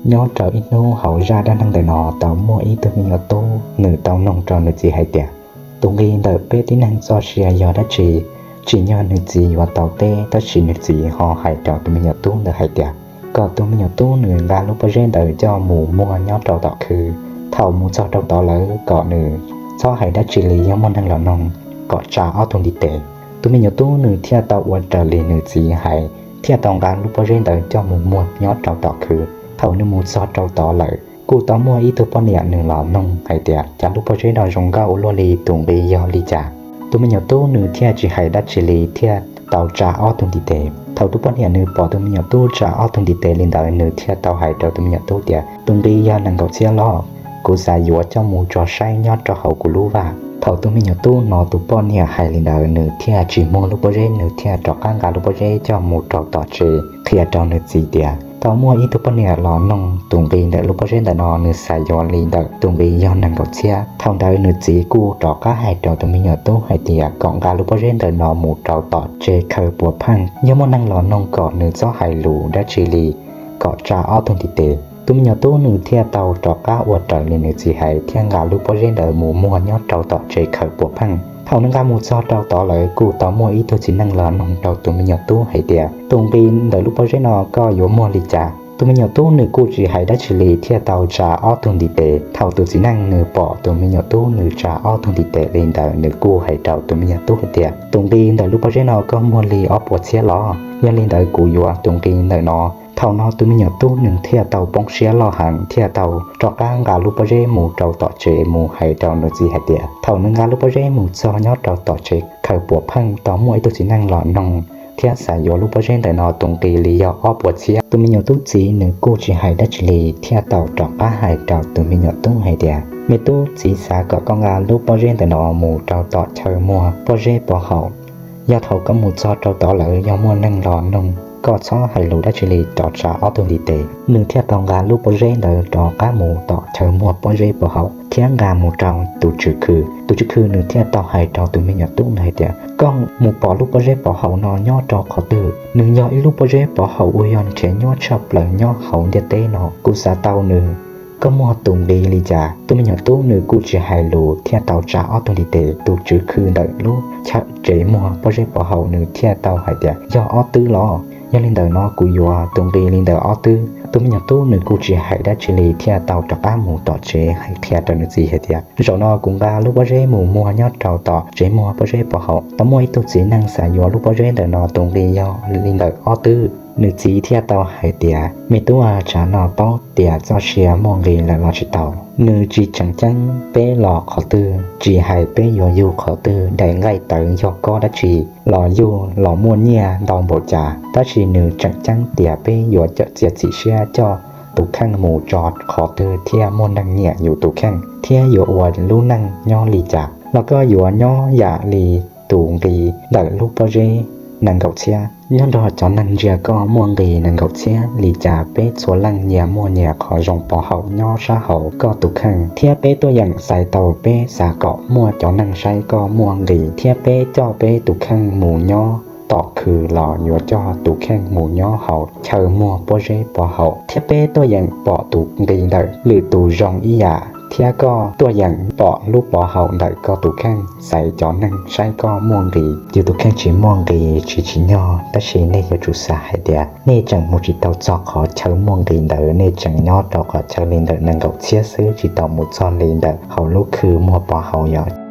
Nyob rau ib hnub hauv zaj dab neeg ntawm no tau muaj ib tug me nyuam tub, nws tau noog rau nws txiv hais tias, tus nqi ntawm peb tib neeg txoj sia yog dab tsi? Tsim nyog nws txiv yuav tau teb, tab sis nws txiv ho hais rau tus me nyuam tub ntawd hais tias, kom tus me nyuam tub nws nqa lub pob zeb ntawd coj mus muag nyob rau tom khw. Thaum mus txog rau tod lawm kom nws txhob hais dab tsi li, yog muaj neeg los noog kom tsa ob tug ntiv tes. Tus me nyuam tub nws thiaj tau ua raws li nws txiv hais, thiaj tau nqa lub pob zeb ntawd coj mus muag nyob rau tom khw. Thaum nws mus txog rau tod lawm kuj tau muaj ib tug poj niam nws los noog hais tias, cas lub pob zeb no zoo nkauj ua luaj li, tus nqi yog li cas? Tus me nyuam tub nws thiaj tsis hais dab tsi li thiaj tau tsa ob tug ntiv tes. Thaum tus poj niam nws pom tus me nyuam tub tsa ob tug ntiv tes li ntawd, nws thiaj tau hais rau tus me nyuam tub tias, tus nqi yog nees nkaum txhiab los, kuv xav yuav coj mus tso saib nyob rau hauv kuv lub vaj. Thaum tus me nyuam tub hnov tus poj niam hais li ntawd, nws thiaj tsis muag lub pob zeb, nws thiaj rov qab nqa lub pob zeb coj mus rau tom tsev qhia rau nws txiv tias, tau muaj ib tug poj niam los noog tus nqi ntawm lub pob zeb ntawm no, nws xav yuav li ntawm tus nqi yog nees nkaum txhiab. Thaum ntawd nws txiv kuj rov qab hais rau tus me nyuam tub hais tias kom nqa lub pob zeb ntawm no mus rau tom tsev khaws puas pheej, yog muaj neeg los noog kom nws txhob hais lus dab tsi li, kom tsa ob tug ntiv tes. Tus me nyuam tub nws thiaj tau rov qab ua raws li nws txiv hais thiab nqa lub pob zeb ntawd mus muag nyob rau tom tsev khaws puas pheej. Thaum nws nqa mus txog rau tod lawm kuj tau muaj ib tug txiv neej los noog rau tus me nyuam tub hais tias, tus nqi ntawm lub pob zeb no koj yuav muag li cas? Tus me nyuam tub nws kuj tsis hais dab tsi li thiaj tau tsa ob tug ntiv tes. Thaum tus txiv neej nws pom tus me nyuam tub nws tsa ob tug ntiv tes li ntawd, nws kuj hais rau tus me nyuam tub hais tias, tus nqi ntawm lub pob zeb no koj muag li ob puas txhiab los, yog li ntawd kuv yuav tus nqi ntawm no. Thaum no tus me nyuam tub nws thiaj tau poob siab loj heev thiaj tau rov qab nqa lub pob zeb mus rau tom tsev mus hais rau nws txiv hais tias, thaum nws nqa lub pob zeb mus txog nyob rau tom tsev khaws puas pheej tau muaj ib tug txiv neej los noog thiab xav yuav lub pob zeb ntawm no tus nqi li yog ob puas txhiab. Tus me nyuam tub txiv nws kuj tsis hais dab tsi li thiaj tau rov qab hais rau tus me nyuam tub hais tias, me tub, txiv xav kom koj nqa lub pob zeb ntawm no mus rau tom chaw muag pob zeb pov haum. Yog thaum koj mus txog rau tod lawm yog muaj neeg los noog koj txhob hais lus dab tsi li, rov tsa ob tug ntiv tes. Nws thiaj tau nqa lub pob zeb ntawd rov qab mus tom chaw muag pob zeb pov haum thiab nqa mus rau tus tswv khw. Tus tswv khw nws thiaj tau hais rau tus me nyuam tub nws hais tias, koj mus pom lub pob zeb pov haum no nyob rau qhov twg? Nws yog ib lub pob zeb pov haum uas yog nrhiav nyuaj tshaj plaws nyob hauv ntiaj teb no, kuv xav tau nws, koj muag tus nqi li cas? Tus me nyuam tub nws kuj tsis hais lus thiaj tau tsa ob tug ntiv tes. Tus tswv khw ntawm lub chaw tsev muag pob zeb pov haum nws thiaj tau hais tias, yog ob twb los, yog li ntawm no kuv yuav tus nqi li ntawm ob twb. Tus me nyuam tub nws kuj tsis hais dab tsi li thiaj tau rov qab mus tom tsev hais qhia rau nws txiv hais tias, zaum no kuv nqa lub pob zeb mus muag nyob rau tom tsev muag pob zeb pov haum, tau muaj ib tug txiv neej xav yuav lub pob zeb ntawm no tus nqi yog li ntawm ob twb. Nws txiv thiaj tau hais tias, me tub, tsam no paub tias txoj sia muaj nqi lawm los tsis tau. Nws tsis tseem ceeb peb los qhov twg, tsis hais peb yuav yug qhov twg, daim nqaij tawv yog kob dab tsi los yug los muaj nyiaj ntau npaum cas, tab sis nws tseem ceeb tias peb yuav txiav txim siab coj tus kheej mus tso qhov twg thiaj muaj neeg nyiam yus tus kheej thiab yuav ua lub neej nyob li cas. Los koj yuav nyob yam li tus nqi ntawm lub pob zeb nees nkaum txhiab. Nyob nrog cov neeg ntsia koj muaj nqis nees nkaum txhiab li cas, peb txhua leej nyias muaj nyias qhov zoo pov haum nyob sab hauv koj tus kheej, thiab peb tuaj yeem xaiv tau peb xav kom muaj cov neeg saib koj muaj nqis, thiab peb coj peb tus kheej mus nyob tom khw los yuav coj tus kheej mus nyob hauv chaw muag pob zeb pov haum, thiab peb tuaj yeem pom tus nqis ntawm lwm tus zoo ib yam, thiab koj tuaj yeem pom lub pov haum ntawm koj tus kheej, xaiv cov neeg saib koj muaj nqis. Yus tus kheej tsis muaj nqis tsis tsim nyog, tab sis nej yuav tsum xav hais tias nej tseem mus tsis tau txog qhov chaw muaj nqis ntawd, nej tseem nyob rau qhov chaw li ntawm nees nkaum txhiab xwb, tsis tau mus txog li ntawm hauv lub khw muag pov haum yom.